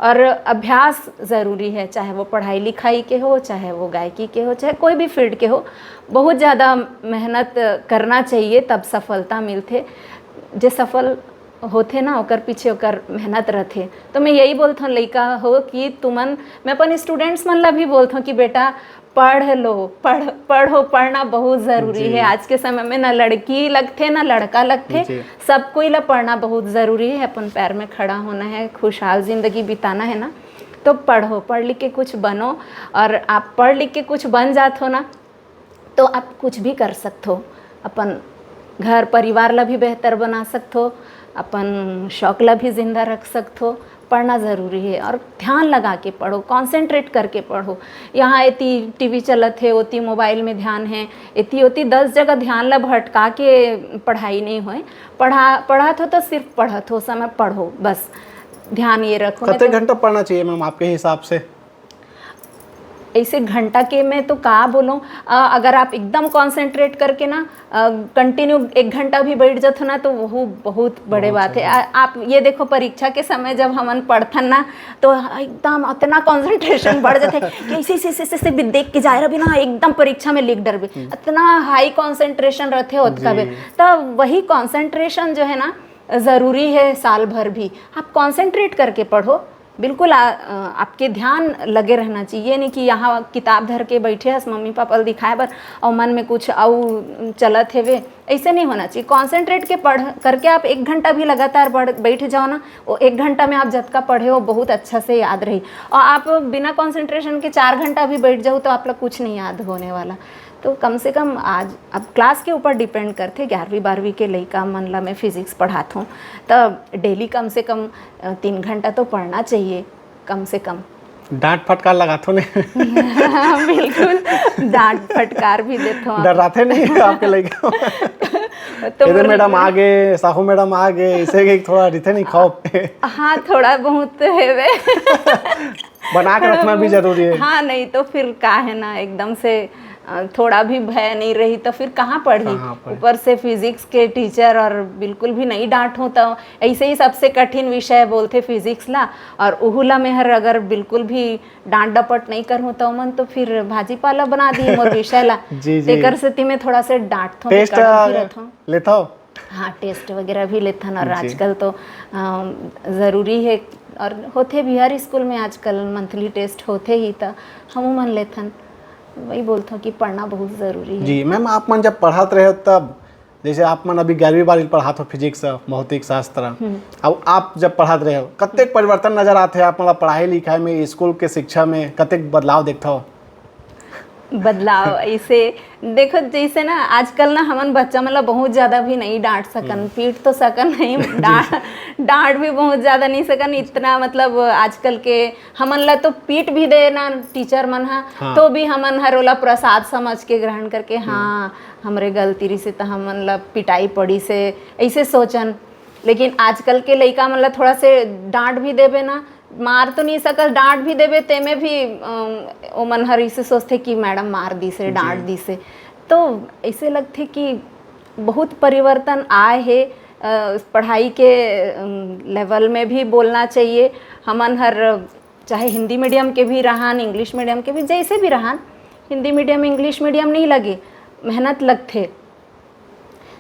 और अभ्यास ज़रूरी है, चाहे वो पढ़ाई लिखाई के हो, चाहे वो गायकी के हो, चाहे कोई भी फील्ड के हो। बहुत ज़्यादा मेहनत करना चाहिए, तब सफलता मिलथे। जे सफल होथे ना, ओकर पीछे ओकर मेहनत रथे। तो मैं यही बोलथौं लइका हो कि तुमन, मैं अपन स्टूडेंट्स मन ला भी बोलथौं कि बेटा, पढ़ लो, पढ़, पढ़ो, पढ़ना बहुत ज़रूरी जी। है। आज के समय में ना लड़की लगथे, ना लड़का लगथे, जी। सब कोई ला पढ़ना बहुत ज़रूरी है। अपन पैर में खड़ा होना है, खुशहाल ज़िंदगी बिताना है ना, तो पढ़ो, पढ़ लिख के कुछ बनो। और आप पढ़ लिख के कुछ बन जात हो ना, तो आप कुछ भी कर सकत हो, अपन घर परिवार ला भी बेहतर बना सकत हो, अपन शौक ला भी जिंदा रख सकत हो। पढ़ना ज़रूरी है और ध्यान लगा के पढ़ो, कॉन्सेंट्रेट करके पढ़ो। यहाँ एती टीवी चलत है, ओती मोबाइल में ध्यान है, एती ओती दस जगह ध्यान ला भटका के पढ़ाई नहीं होए। पढ़ा, पढ़त हो तो सिर्फ पढ़त हो समय पढ़ो, बस ध्यान ये रखो। कते मतलब घंटा पढ़ना चाहिए मैम आपके हिसाब से? ऐसे घंटा के मैं तो का बोलूँ, अ, अगर आप एकदम कॉन्सेंट्रेट करके ना, अ, कंटिन्यू एक घंटा भी बैठ जात हो ना, तो वो बहुत बड़े बहुत बात है। सही। आ, आप ये देखो, परीक्षा के समय जब हमन पढ़थन ना, तो एकदम इतना कॉन्सेंट्रेशन बढ़ जाथे कि ऐसे, ऐसे, ऐसे, ऐसे, ऐसे भी देख के जाए रहबे ना, एकदम परीक्षा में लिख डरबे। हम्म। इतना हाई कॉन्सेंट्रेशन रहथे ओतका जी। बेर। तब वही कॉन्सेंट्रेशन जो है ना, ज़रूरी है साल भर भी। आप कॉन्सेंट्रेट करके पढ़ो, बिल्कुल, आ, अ, आपके ध्यान लगे रहना चाहिए, नहीं कि यहाँ किताब धर के बैठे हस मम्मी पापा ल दिखाए बर और मन में कुछ अउ चलत हेवे, ऐसे नहीं होना चाहिए। कॉन्सेंट्रेट के पढ़ करके आप एक घंटा भी लगातार पढ़, बैठ जाओ ना, वो एक घंटा में आप जतका पढ़े हो बहुत अच्छा से याद रही। और आप बिना कॉन्सेंट्रेशन के चार घंटा भी बैठ जाओ तो आप लोग कुछ नहीं याद होने वाला। तो कम से कम आज, अब क्लास के ऊपर डिपेंड करथे, ग्यारहवीं बारहवीं के लइका मन ला मैं फिजिक्स पढ़ात हूँ, तब डेली कम से कम, अ, तीन घंटा तो पढ़ना चाहिए, कम से कम। डांट फटकार लगाथो ने? बिल्कुल, डांट फटकार भी देथो आप। डराथे नहीं आपके लइका? तो एदे मोर मैडम आ गे, साहू मैडम आ गे, इसे के थोड़ा रिथे नहीं खौफ। हाँ, थोड़ा बहुत हेवे। बना के रखना भी जरूरी है। हाँ, नहीं तो फिर का है ना, एकदम से अ, थोड़ा भी भय नहीं रही तो फिर कहाँ पढ़ही? कहाँ पढ़ही? ऊपर से फिजिक्स के टीचर और बिल्कुल भी नहीं डांटो तो ऐसे ही सबसे कठिन विषय बोलथे फिजिक्स ला, और उहू ला मैं हर अगर बिल्कुल भी डांट डपट नहीं करहूँ तो मन तो फिर भाजी पाला बना दिही मोर विषय ला। जी, जी। तेकर सेती मैं थोड़ा से डांटथों, टेस्ट, बिकड़न भी अ, रहथों। लेथव? हाँ, टेस्ट वगैरह भी लेथन और जी। आजकल तो, अ, जरूरी है और होथे भी हर स्कूल में आजकल मंथली टेस्ट होथे ही, त हमू मन लेथन। वही बोलथों कि पढ़ना बहुत जरूरी है। जी मैम, आप मन जब पढ़त रहे हो तब, जैसे आप मन अभी ग्यारहवीं बारहवीं पढ़ात हो फिजिक्स, भौतिक शास्त्र, हम्म। अब आप जब पढ़त रहे हो, कतेक परिवर्तन नजर आथे आप मन ला पढ़ाई लिखाई में, स्कूल के शिक्षा में कतेक बदलाव देखथव? बदलाव ऐसे देखो, जैसे ना आजकल ना हमन बच्चा मन ला बहुत ज्यादा भी नहीं डांट सकन, हम्म। पीट तो सकन नहीं, जी। डांट, डांट भी बहुत ज्यादा नहीं सकन। इतना मतलब आजकल के हमन ला तो पीट भी दे ना टीचर मन हा, हाँ। तो भी हमन हर ओला प्रसाद समझ के ग्रहण करके, हम्म। हाँ, हमरे गलती रहिसे त हमन ला पिटाई पड़ी से, ऐसे सोचन। लेकिन आजकल के लइका मन ला थोड़ा से डांट भी देबे ना, मार तो नहीं सकस, डांट भी देबे, तेमे भी, अम, ओमन हर इसे सोचथे कि मैडम मार दिस रे, जी। डांट दिस रे। तो ऐसे लगथे कि बहुत परिवर्तन आए हे, अ, पढ़ाई के, अम, लेवल में भी बोलना चाहिए। हमन हर चाहे हिंदी मीडियम के भी रहन, इंग्लिश मीडियम के भी, जैसे भी रहन, हिंदी मीडियम, इंग्लिश मीडियम नहीं लगे, मेहनत लगथे।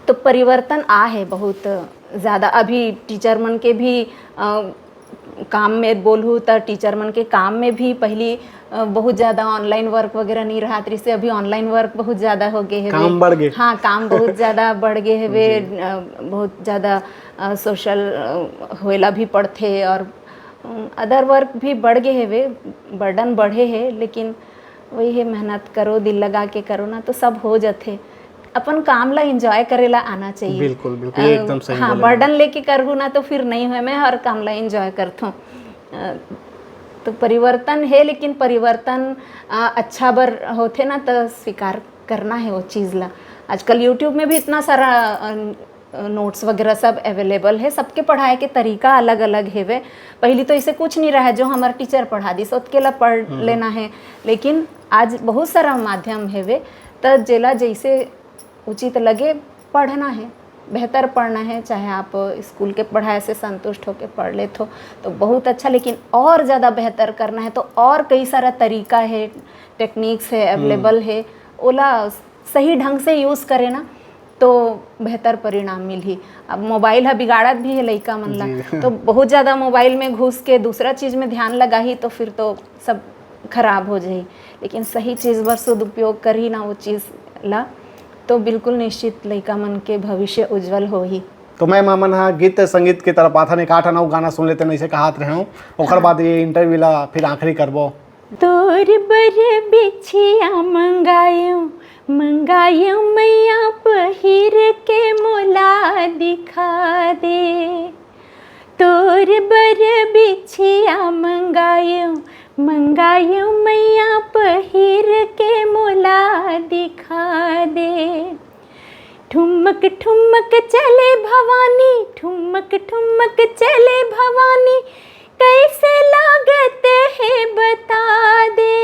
तो परिवर्तन आ है बहुत ज़्यादा। अभी टीचर मन के भी, अ, काम में बोलहूँ त टीचर मन के काम में भी पहली, अ, बहुत ज़्यादा ऑनलाइन वर्क वगैरह नहीं रहत रहिसे, अभी ऑनलाइन वर्क बहुत ज़्यादा हो गए हवे। काम बढ़ गए। हाँ, काम बहुत ज़्यादा बढ़ गए हवे। जी। अ, बहुत ज़्यादा, अ, सोशल, अ, होएला भी पड़थे और, अ, अदर वर्क भी बढ़ गए हवे, बर्डन बढ़े है, लेकिन वही है, मेहनत करो, दिल लगा के करो ना, तो सब हो जथे। अपन काम ला एंजॉय करे ला आना चाहिए। बिल्कुल, बिल्कुल, अ, एकदम सही हाँ, बोले बर्डन मैम। लेके करहूँ ना, तो फिर नहीं होए। मैं हर काम ला एंजॉय करथों। अ, तो परिवर्तन है, लेकिन परिवर्तन, अ, अच्छा बर होथे ना, तो स्वीकार करना है वो चीज़ ला। आजकल YouTube में भी इतना सारा, अ, नोट्स वगैरह सब अवेलेबल है। सबके पढ़ाए के तरीका अलग-अलग हेवे। पहिली तो इसे कुछ नहीं रहा, जो हमर टीचर पढ़ा दिस, ओतके ला पढ़ हम्म। लेना है। लेकिन आज बहुत सारा माध्यम हेवे, त जेला जैसे उचित लगे, पढ़ना है, बेहतर पढ़ना है। चाहे आप स्कूल के पढ़ाई से संतुष्ट होके पढ़ लेथो, तो बहुत अच्छा, लेकिन और ज़्यादा बेहतर करना है, तो और कई सारा तरीका है, टेक्निक्स है, हम्म। अवेलेबल है, ओला सही ढंग से यूज़ करे ना, तो बेहतर परिणाम मिलही। अब मोबाइल ह बिगाड़त भी है लइका मन ला, जी। तो बहुत ज़्यादा मोबाइल में घुस के दूसरा चीज़ में ध्यान लगाही, तो फिर तो सब खराब हो जाही। लेकिन सही चीज़ बर सदुपयोग करही ना वो चीज़ ला, तो बिल्कुल निश्चित लइका मन के भविष्य उज्जवल होही। तो मैम, हमन ह गीत संगीत के तरफ आथन, एक आठ नौ गाना सुन लेते, ऐसे कहत रहे हूँ, ओकर हाँ। बाद ये इंटरव्यू ला फिर आखिरी करबो। तोर बर बिछिया मंगायो, मंगायो मैया पहिर के मोला दिखा दे। तोर बर बिछिया मंगायो, मंगायो मैया पहिर के मोला दिखा दे। ठुमक ठुमक चले भवानी, ठुमक ठुमक चले भवानी, कैसे लागत है बता दे।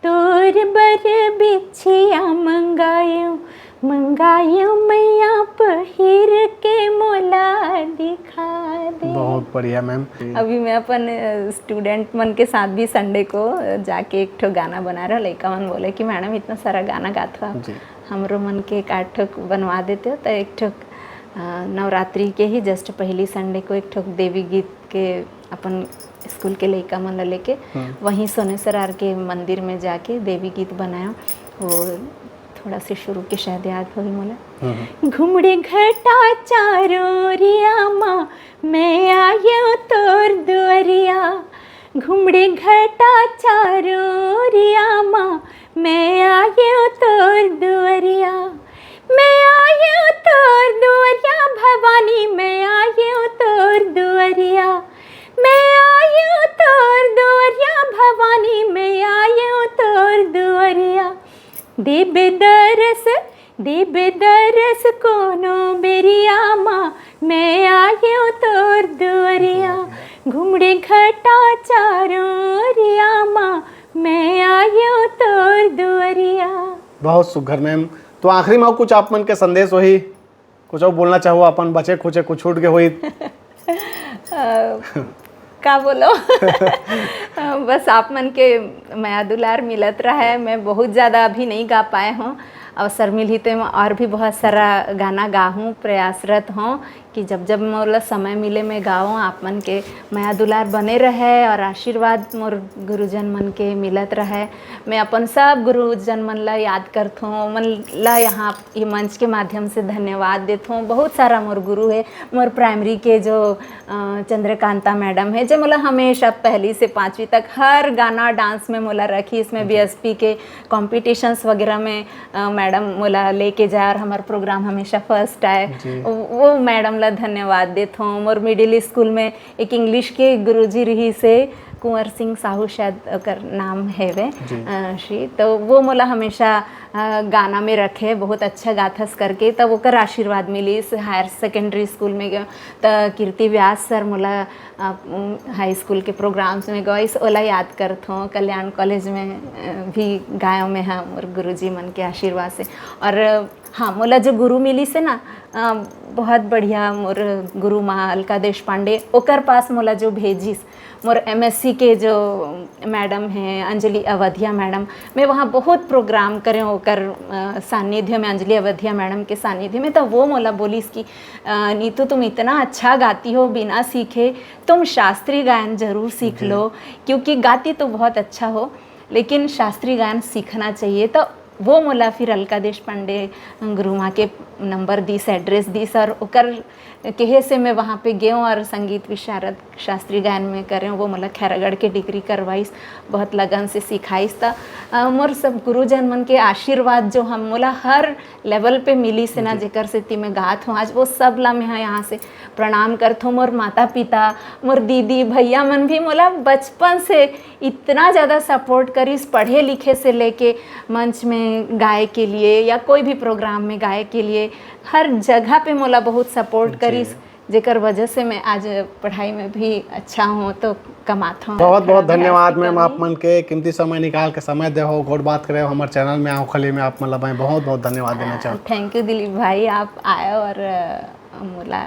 तोर बर बिछिया मंगायो, मंगायो मैया पहिर के मोला दिखा दे। बहुत बढ़िया मैम। अभी मैं अपन, अ, स्टूडेंट मन के साथ भी संडे को, अ, जाके एक ठो गाना बना रहा हूँ। लइका मन बोले कि मैडम इतना सारा गाना गात हो आप, जी। हमरो मन के एक आध ठो बनवा देते हो। तो एक ठो, अ, नवरात्रि के ही जस्ट पहली संडे को एक ठो देवी गीत के अपन स्कूल के लइका मन ला लेके हम्म। वहीं सोनेसरार के मंदिर में जाके देवी गीत बनाया। वो थोड़ा से शुरू के शायद याद होही मोला। हम्म। घुमड़े घटा चारों रिया माँ, मैं आयो तोर दुआरिया। घुमड़े घटा चारों रिया माँ, मैं आयो तोर दुआरिया। मैं आयो तोर दुआरिया भवानी, मैं आयो तोर दुआरिया। मैं आयो तोर दुआरिया भवानी, मैं आयो तोर दुआरिया। देबे दरस, देबे दरस कोनो बेरिया माँ, मैं आयो तोर दुआरिया। घुमड़े घटा चारों रिया माँ, मैं आयो तोर दुआरिया। बहुत सुघर मैम। तो आखिरी में कुछ आप मन के संदेश होही, कुछ अउ बोलना चाहो, अपन बचे खुचे कुछ छूट के होही? अ, का बोलो? बस आप मन के मया दुलार मिलत रहे। मैं बहुत ज़्यादा अभी नहीं गा पाए हूँ, अवसर मिलही तो मैं और भी बहुत सारा गाना गाहूँ, प्रयासरत हूँ कि जब जब मोला समय मिले मैं गाऊँ। आप मन के मया दुलार बने रहे और आशीर्वाद मोर गुरुजन मन के मिलत रहे। मैं अपन सब गुरुजन मन ला याद करथों, मन ला यहाँ ये मंच के माध्यम से धन्यवाद देथों। बहुत सारा मोर गुरु है, मोर प्राइमरी के जो अ, चंद्रकांता मैडम है, जो मोला हमेशा पहली से पाँचवीं तक हर गाना डांस में मोला रखी, इसमें बीएसपी के कॉम्पिटिशन्स वगैरह में अ, मैडम मोला लेके जाए और हमार प्रोग्राम हमेशा फर्स्ट आए। जी। वो, वो मैडम ला धन्यवाद देथों। मोर मिडिल स्कूल में एक इंग्लिश के गुरुजी रहिस हे, कुंवर सिंह साहू शायद ओकर नाम हेवे, जी। अ, श्री, तो वो मोला हमेशा अ, गाना में रखे, बहुत अच्छा गाथस करके, तब ओकर आशीर्वाद मिलिस। हायर सेकेंडरी स्कूल में गयो, त कीर्ति व्यास सर मोला, अ, उम, हाई स्कूल के प्रोग्राम्स में गइस, ओला याद करथों। कल्याण कॉलेज में, अ, भी गायो में, हाँ, मोर गुरुजी मन के आशीर्वाद से। और, हाँ, मोला जो गुरु मिलिस हे ना, अ, बहुत बढ़िया मोर गुरु माँ अलका देशपांडे, ओकर पास मोला जो भेजिस, मोर एमएससी के जो मैडम हैं अंजलि अवधिया मैडम, मैं वहाँ बहुत प्रोग्राम करें ओकर, अ, सानिध्य में, अंजलि अवधिया मैडम के सानिध्य में। तो वो मोला बोलिस कि, "अ, नीतू, तुम इतना अच्छा गाती हो बिना सीखे, तुम शास्त्रीय गायन जरूर सीख जी। लो, क्योंकि गाती तो बहुत अच्छा हो, लेकिन शास्त्रीय गायन सीखना चाहिए।" तो वो मोला फिर अलका देशपांडे गुरु माँ के नंबर दिस, एड्रेस दिस, और ओकर कहे से मैं वहाँ पे गेंव और संगीत विशारद शास्त्रीय गायन में करें। वो मोला खैरागढ़ के डिग्री करवाइस, बहुत लगन से सिखाइस। त, अ, मोर सब गुरुजन मन के आशीर्वाद जो हम मोला हर लेवल पे मिलिस हे ना, जी। जेकर सेती मैं गात हूँ आज, वो सब ला मैं यहाँ से प्रणाम करथों। मोर माता पिता, मोर दीदी भैया मन भी मोला बचपन से इतना ज़्यादा सपोर्ट करिस, पढ़े लिखे से लेके मंच में गाए के लिए या कोई भी प्रोग्राम में गाए के लिए, हर जगह पे मोला बहुत सपोर्ट जी। करिस, जेकर वजह से मैं आज पढ़ाई में भी अच्छा हूँ, तो कमात हूँ। बहुत बहुत थोड़ा धन्यवाद प्रयास मैम, करनी। आप मन के कीमती समय निकाल के समय दे हो, गोठ बात करे हो, हमर चैनल में आओ खली में आप मन ला मैं बहुत बहुत धन्यवाद देना चाहूँ। थैंक यू दिलीप भाई, आप आए और, अ, मोला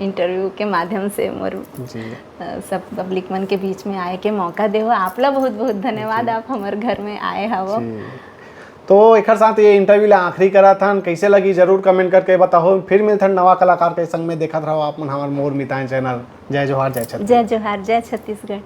इंटरव्यू के माध्यम से मोर, जी। अ, सब पब्लिक मन के बीच में आए के मौका दे हो। आप ला बहुत बहुत धन्यवाद, जी। आप हमर घर में आए हवो। जी। तो एकर साथ ये इंटरव्यू ला आखिरी करत हन। कैसे लगी जरूर कमेंट करके बताओ। फिर मिलथन नवा कलाकार के संग में। देखत रहो आप मन हमर मोर मितान चैनल। जय जोहार, जय छत्तीसगढ़। जय जोहार, जय छत्तीसगढ़।